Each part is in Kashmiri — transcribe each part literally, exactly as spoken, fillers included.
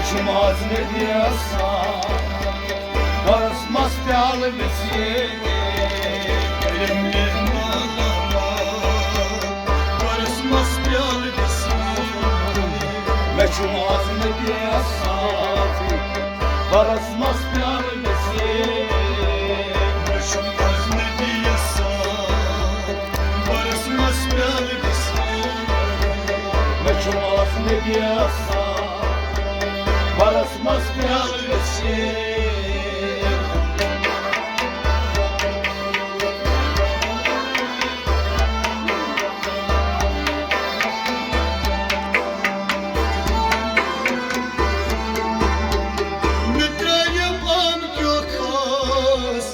چھُم آز نبی آسان، بَرَس مَس پیالہٕ ویژھِ۔ بَرَس مَس پیالہٕ ویژھِ۔ مےٚ چھُم آز نبی آسان، بَرَس مَس پیالہٕ ویژھِ۔ مےٚ چھُم آز نبی آسان، بَرَس مَس پیالہٕ ویژھِ۔ مےٚ چھُم آز نبی آسان، بَرَس مَس پیالہٕ ویژھِ۔ مےٚ ترٛٲیِم آمہٕ کیو خاص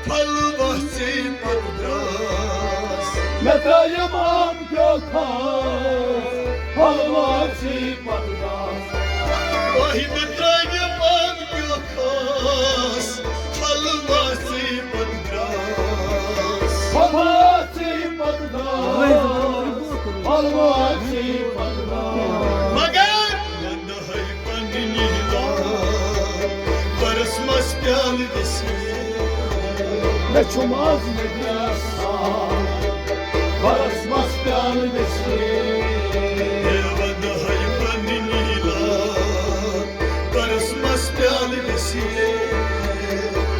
پھلوا ژے پتہٕ دراس۔ مےٚ ترٛٲیِم آمہٕ کیو خاص پھلوا ژے پتہٕ دراس۔ وہی مےٚ ترٛٲیِم آمہٕ کیو خاص پھلوا ژے پتہٕ دراس۔ پھلوا ژے پتہٕ دراس۔ پھلوا ژے پتہٕ دراس۔ مگر وَنہٕ ہے پننہِ لیلا، بَرَس مَس پیالہٕ ویژھِ۔ مےٚ چھُم آز نبی آسان، بَرَس مَس پیالہٕ ویژھِ۔ ہے وَنہٕ ہے پننہِ لیلا، بَرَس مَس پیالہٕ ویژھِ۔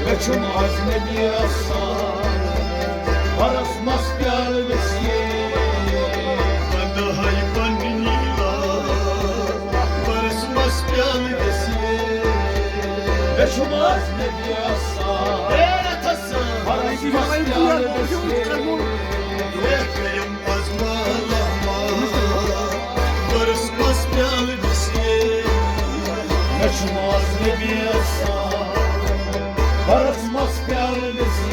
مےٚ چھُم آز نبی آسان، بَرَس مَس پیالہٕ ویژھِ۔ وَنہٕ ہے پننہِ لیلا، بَرَس مَس پیالہٕ ویژھِ۔ مےٚ چھُم آز نبی آسان، بَرَس مَس پیالہٕ ویژھِ۔ ہے کٔرِم آز مالا مال، بَرَس مَس پیالہٕ ویژھِ۔ مےٚ چھُم آز نبی آسان، بَرَس مَس پیالہٕ ویژھِ۔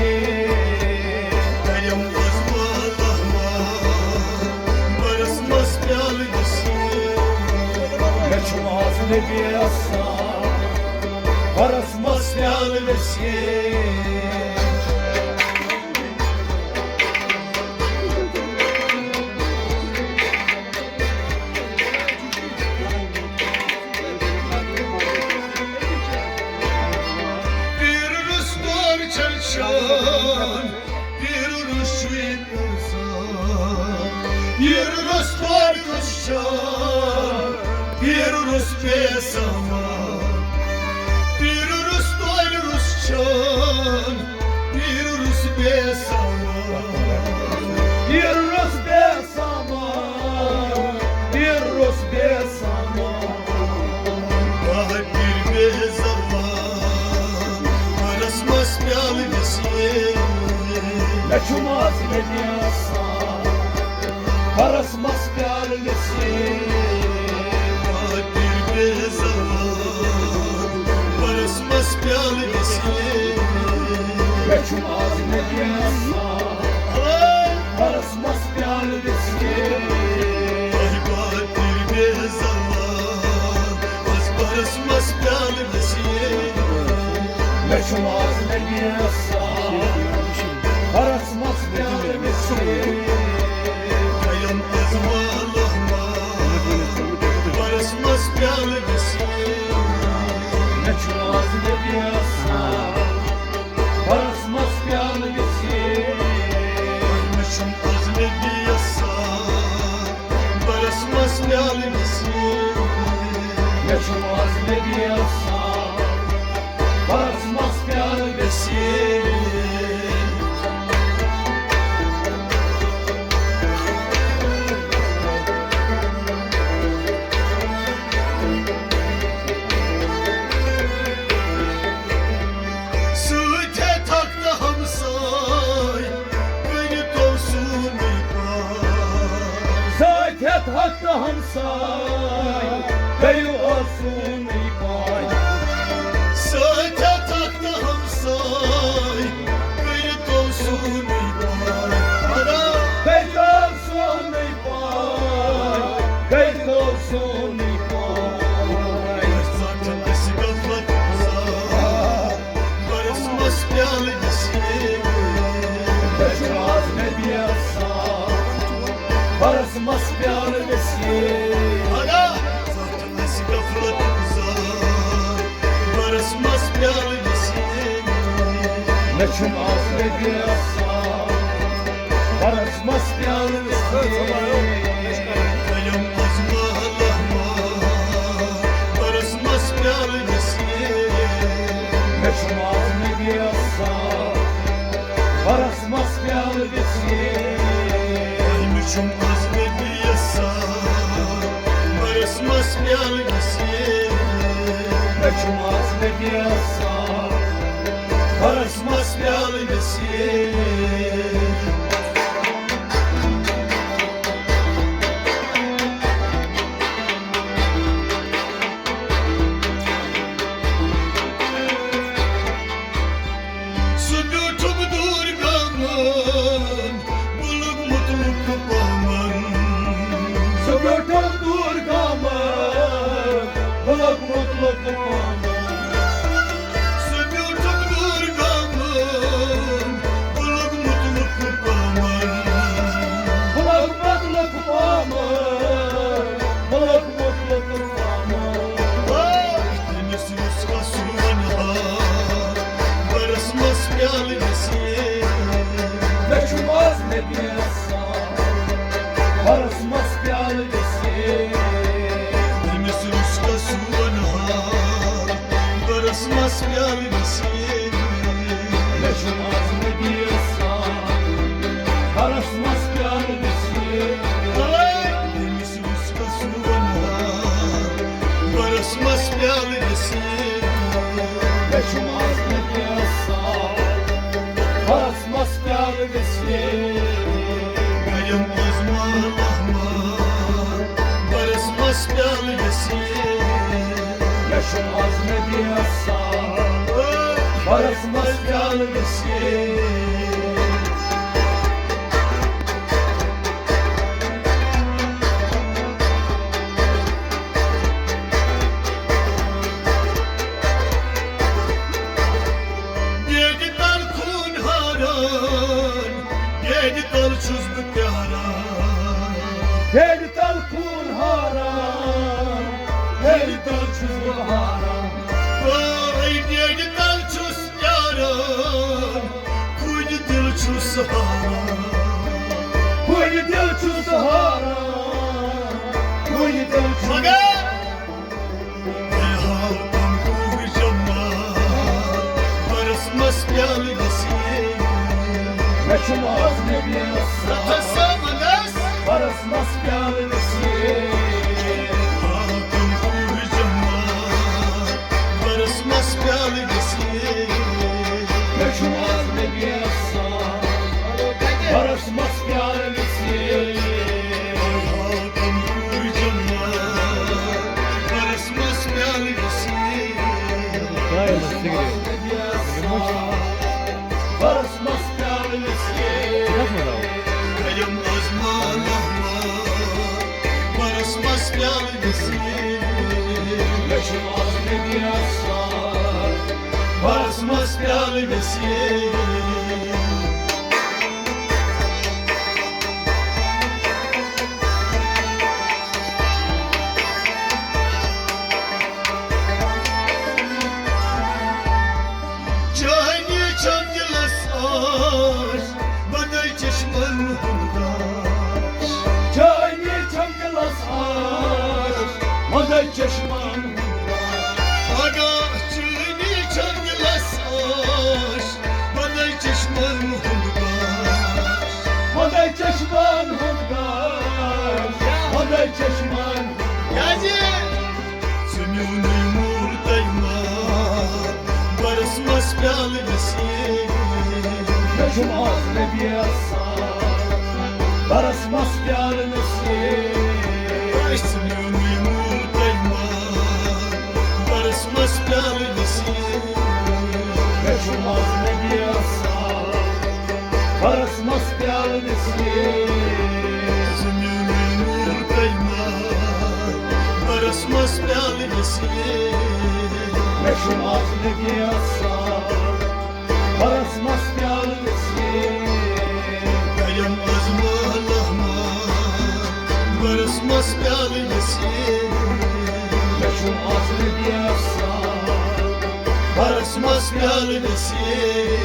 کٔرِم آز مالا مال، بَرَس مَس پیالہٕ ویژھِ۔ مےٚ چھُم آز نبی آسان، بَرَس مَس پیالہٕ ویژھِ۔ پیٖر روٚستُے چھَنہٕ شان، پیٖر روٚس چھُے پرٛزان۔ پیٖر روٚستُے روٚس شان، پیٖر روٚس بے سامان۔ پیٖر روٚستُے روٚس شان، پیٖر روٚس بے سامان۔ پیٖر روٚس بے سامان، پیٖر روٚس بے سامان۔ بہٕ ہا پیٖر بے زبان، بَرَس مَس پیالہٕ ویژھِ۔ مےٚ چھُم آز نبی آسان، بَرَس مَس پیالہٕ ویژھِ۔ بہٕ ہا پیٖر بے زبان، بَرَس مَس پیالہٕ ویژھِ۔ مےٚ چھُم آز نبی آسان، بَرَس مَس پیالہٕ ویژھِ۔ تۄہہِ باتِر بے زوال، بس بَرَس مَس پیالہٕ ویژھِ۔ مےٚ چھُم آز نبی آسان، بَرَس مَس پیالہٕ ویژھِ۔ قیام از والہ ما، بَرَس مَس پیالہٕ ویژھِ۔ مےٚ چھُم آز نبی آسان، بَرَس مَس پیالہٕ ویژھِ۔ مےٚ چھُم آز نبی آسان، بَرَس مَس پیالہٕ ویژھِ۔ مےٚ چھُم آز نبی آسان، بَرَس مَس پیالہٕ ویژھِ۔ سۭتۍ ہٮ۪تھ اکھ تہٕ ہمساے، کٔرِتھ اوسُے پاے۔ سۭتۍ ہٮ۪تھ اکھ تہٕ ہمساے، کٔرِو اوسُے پاے۔ سۭتۍ ہٮ۪تھ اکھ تہٕ ہمساے، کٔرِتھ اوسُے پاے۔ ادا، کٔرِو اوسُے پاے، کٔرِو اوسُے پاے۔ ژَٹھ اَسہِ غفلت گُزار، بَرَس مَس پیالہٕ ویژھِ۔ مےٚ چھُم آز نبی آسان، بَرَس مَس پیالہٕ ویژھِ۔ ادا، ژَٹھ اَسہِ غفلت گُزار، چھُم آز نبی آسان، برس مس پیالہٕ وِسرے۔ کلم از محلہ ما، برس مس پیالہٕ وِسرے۔ مےٚ چھُم آز نبی آسان، برس مس پیالہٕ وِسرے۔ مےٚ چھُم آز نبی آسان، برس مس پیالہٕ وِسرے۔ مےٚ چھُم آز نبی آسان، برس مس پیالہٕ وِسرے۔ سُہ بیوٗٹھُم دوٗر گامن، بُلُک مُتلُک پامن۔ سُہ بیوٗٹھُم دوٗر گامن، بُلُک مُتلُک پامن۔ سُہ بیوٗٹھُم دوٗر گامن، بُلُک مُتلُک پامن۔ بُلُک مُتلُک پامن، بُلُک مُتلُک پامن۔ تٔمِس یُس قصوٗر ونہٕ ہا، برس مس پیالہٕ وِسرے۔ مےٚ چھُم آز نبی آسان، برس مس پیالہٕ وِسرے۔ تٔمِس یُس قصوٗر ونہٕ ہا، برس مس پیالہٕ وِسرے۔ مےٚ چھُم آز نبی آسان، برس مس پیالہٕ وِسرے۔ تٔمِس یُس قصوٗر ونہٕ ہا، برس مس پیالہٕ وِسرے۔ مےٚ چھُم آز نبی آسان، برس مس پیالہٕ وِسرے۔ گرم از محلہ ما، برس مس پیالہٕ وِسرے۔ مےٚ چھُم آز نبی آسان، برس مس پیالہٕ وِسرے۔ بیٚیہِ تل خوٗن ہاران، بیٚیہِ تل چھُس بہٕ پیاران۔ بیٚیہِ تل خوٗن ہاران، بیٚیہِ تل چھُس بہٕ ہاران۔ بٲے بیٚیہِ تل چھُس پیاران، کُنہِ دِل چھُس ہاران۔ کُنہِ دِل چھُس ہاران، کُنہِ دِل چھُس مگر مےٚ ہاو تِم کوٗر جمال، برس مس پیالہٕ وِسرے۔ مےٚ چھُم آز نبی آسان، رتھس سا ونس۔ برس مس پیالہٕ وِسرے۔ ہاو تِم کوٗر جمال، برس مس پیالہٕ وِسرے۔ مےٚ چھُم آز نبی آسان، برس مس پیالہٕ وِسرے۔ ہاو تِم کوٗر جمال، برس مس پیالہٕ وِسرے۔ برس مس پیالہٕ وِسرے۔ کٔرِم از مالہ ما، برس مس پیالہٕ وِسرے۔ مےٚ چھُم آز نبی آسان، برس مس پیالہٕ وِسرے۔ چٲنی چھم دِلس آش، بدل چشمن ہُنٛد گاش۔ چٲنی چھم دِلس آش، بدل چشمن ہُنٛد گاش۔ پگاہ چٲنی چھم دِلس آش، بدل چشمن ہُنٛد گاش۔ بدل چشمن ہُنٛد گاش، بدل چشمن ہُنٛد گاش۔ ژٕ میونُے موٗل تۄہہِ مار، برس مس پیالہٕ وِسرے۔ مےٚ چھُم آز نبی آسان، برس مس پیالہٕ وِسرے۔ ژٕ میونُے موٗل تۄہہِ مار، برس مس پیالہٕ وِسرے۔ مےٚ چھُم آز نبی آسان، برس مس پیالہٕ وِسرے۔ ژٕ میونُے موٗل تۄہہِ مار، برس مس پیالہٕ وِسرے۔ مےٚ چھُم آز نبی آسان، برس مس پیالہٕ وِسرے۔ کٔرِم از محلہ ما، برس مس پیالہٕ وِسرے۔ مےٚ چھُم آز نبی آسان، برس مس پیالہٕ وِسرے۔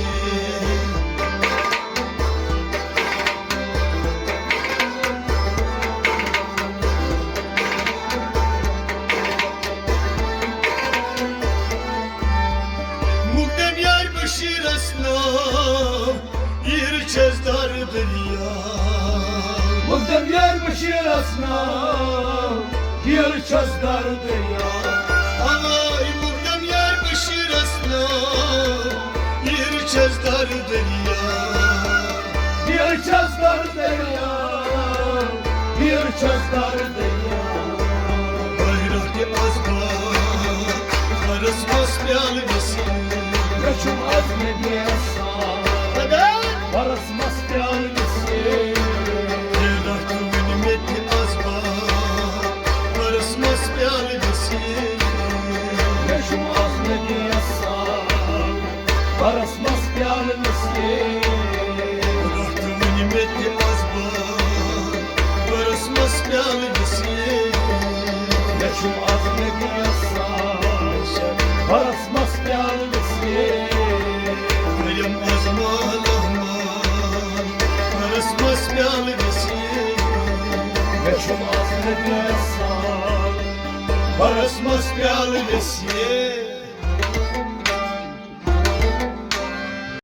ناو، ہیر چھس دردیا۔ ہوای مردم یار بشیرس ناو، ہیر چھس دردیا۔ ہیر چھس دردیا، ہیر چھس دردیا۔ بحرہ تہ از بار، برس مس پیال نصیب۔ مےٚ چھُم از نبی احسان، برس مس پیال نصیب۔ بحرہ تہ ونہِ مےٚ تہِ از بار، برس مس پیال نصیب۔ مےٚ چھُم از نبی احسان، برس مس پیال نصیب۔ بحرہ تہ ونہِ مےٚ تہِ از بار، برس مس پیال نصیب۔ مےٚ چھُم از نبی احسان، برس مس پیال نصیب۔ کرم از مال احمد، برس مس پیال نصیب۔ مےٚ چھُم از نبی احسان، برس مس پیال نصیب۔